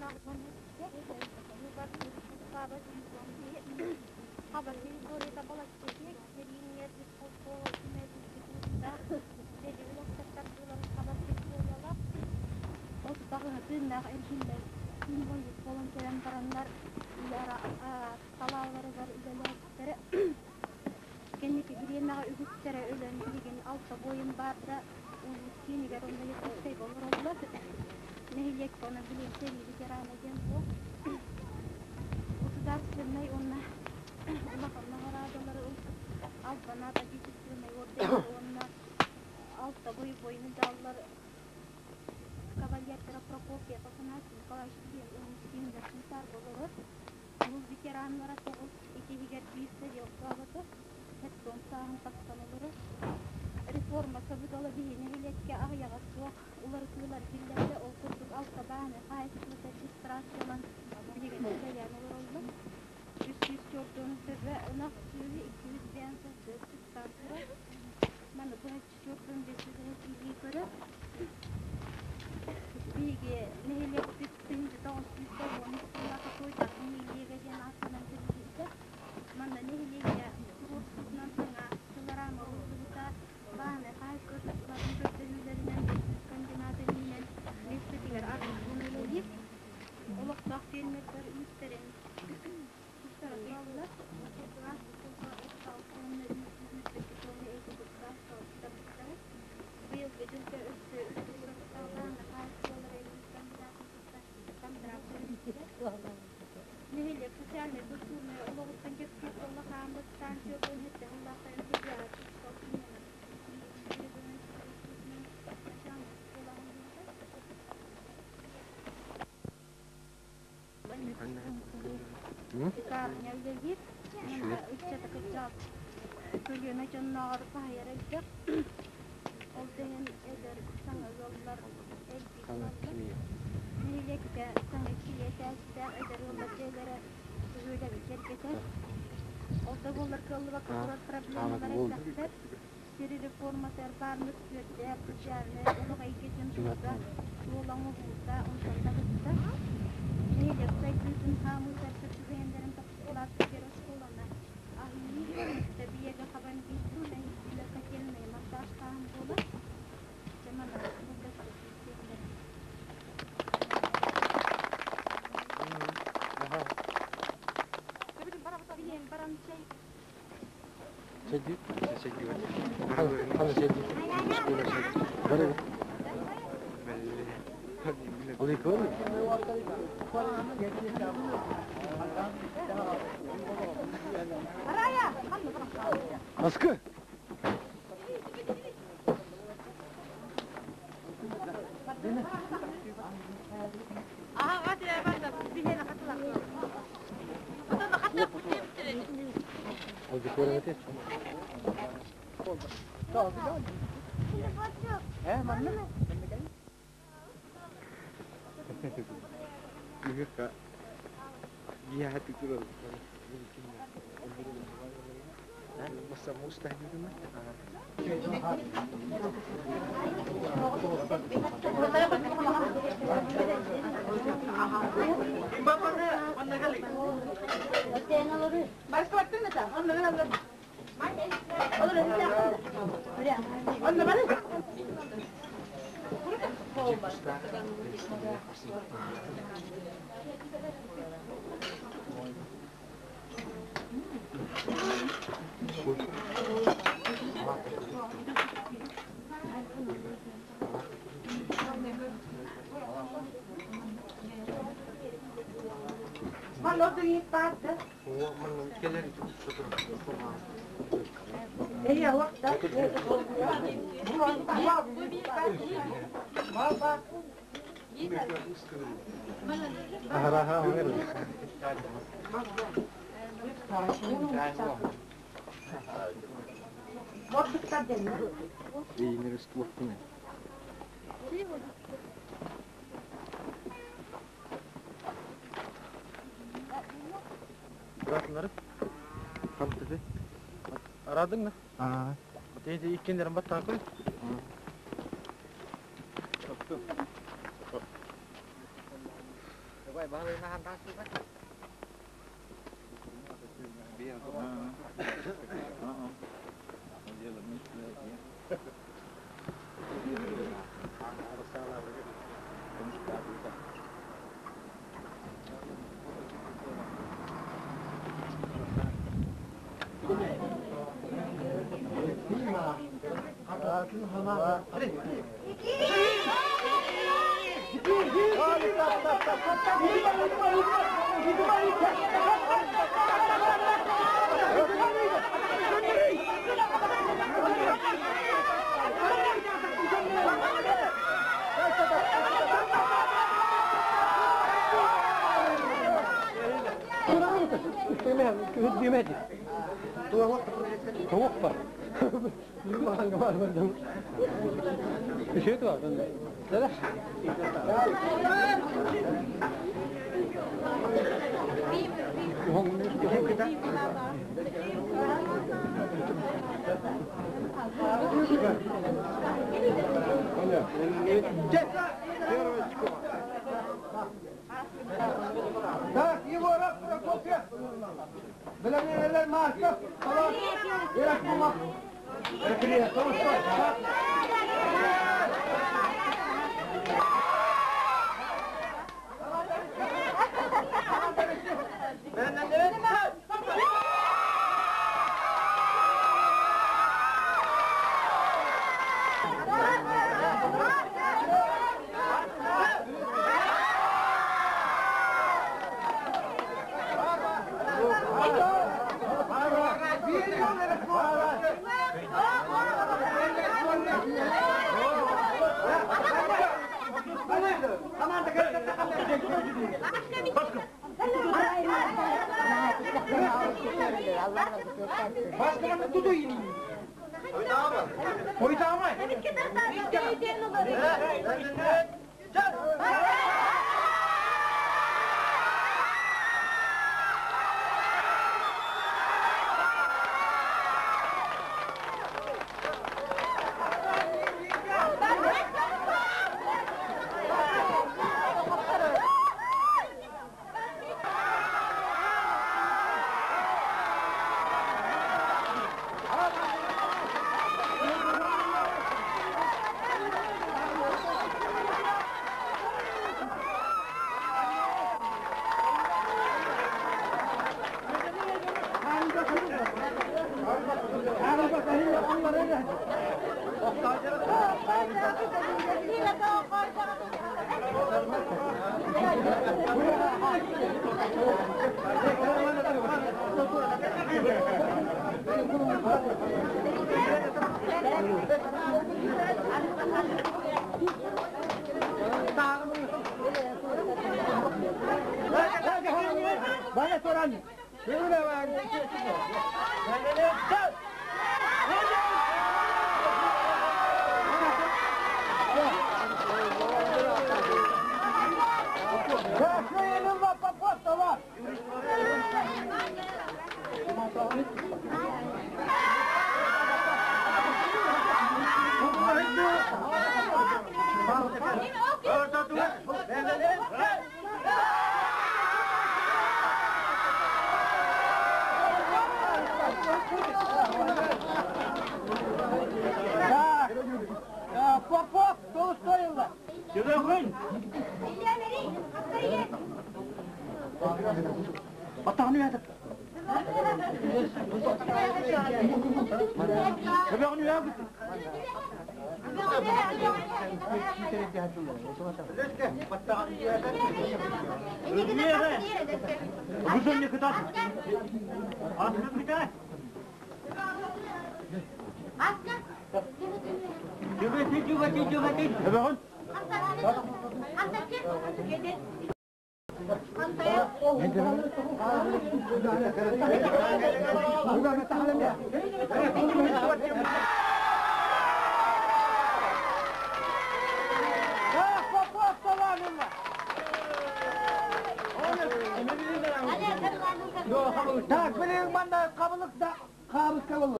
Быыбар киһи хаба территорията балачча киэҥ, сэрии лесхозкуола түмэллибит уустаах, бэлиэ улахтар тардыыларын хабар территориялаах. 38 тыыннаах эргиллэр күн бойук буолан кэлэн бараннар үлэ салааларыгар үлэлээбиттэрэ. Кэнники бириэмэҕэ үгүстэрэ өлөн билигин алта буойун баар да улуус киинигэр уонна Якутскайга олороллор. Нэһилиэккэ онон билигин сэрии ветерана диэн суох. Государственнай уонна улахан наҕараадалары ылбыт Албан аат Отечественнай орден уонна алта бойобуой медаллар кавалердара Прокопьев Афанасий Николаевич диэн улуус киинигэр Сунтаарга олорор. Тыыл ветераннара тоҕус ити иһигэр биир сэрии охсообото, сэттэ сааһын тахсан олорор. Реформа сабыдыала биһи нэһилиэккэ аҕыйаҕа суох уларытыылар киллэрдэ. Ол курдук алта бааһынай хаһаайыстыбата регистрациялан билигин үлэлээн олороллор. 304 төбө ынах сүөһү 205 сылгы ыччаттаан турар. Маны быһаччы чордун биэс үлэһит илии көрөр. Биһиги нэһилиэкпит 1993 сыллаахха Туойдаах нэһилиэгэ диэн ааттанан тэриллибитэ. Манна нэһилиэнньэ туруорсуутунан саҥа пилорама ууруллубута, бааһынай хаһаайыстыбатын көрдөһүүлэринэн үүт комбината иһинэн миэстэтигэр арыый үлэлиир. Олохтоох фермердэр үүттэрин туттара тураллар. Ол курдук ааспыт сылга 36 тонна үүтү 102 тонна эти кытта туттарбыттара. Быйылгы дьылга өссө үрдүк соруктаах бааһынай хаһаайыстыбалара үүт комбинатын кытта контракт түһэрбиттэрэ. Нэһилиэк социальнай-культурнай олоҕуттан кэпсиир буоллахха, аан бастаан 47 сыллаахха МТГ учуутал сынньанар киинин начальнай оскуола аһыллыбыта. Пекарня үлэлиир. Ыччата кырдьаҕас көлүөнэ дьоннооҕор баһыйар элбэх. Ол да иһин эдэр саҥа ыаллар элбии тураллар. Нэһилиэккэ саҥа иккилии этээстээх эдэр ыаллар дьиэлэрэ бөһүөлэги киэргэтэр. Ол да буоллар кыаллыбакка турар проблемалар элбэхтэр. Сир реформатыгар баар мөккүөрдээх социальнай олох эйгэтин туруга, суол оҥоһуута онтон да атыттар. Нэһилиэк сайдыытын хаамыытыгар сөп түбэһиннэрэн тохсус кылааска диэри оскуоланы аһыы, тэбиэгэ хабан биир сылтан иккилэр котельнай монтажтааһын буолар. Дьэ манна кылгастык кэпсиэхтэрэ. Билиэн баран чэй Аскы! Быраатыннары хантыты араадыҥ да? Тиити иккиндерин баттаан көр. Так, Егоров Прокопьев. Bilemeyenler Markov falan. Gerek bulmak.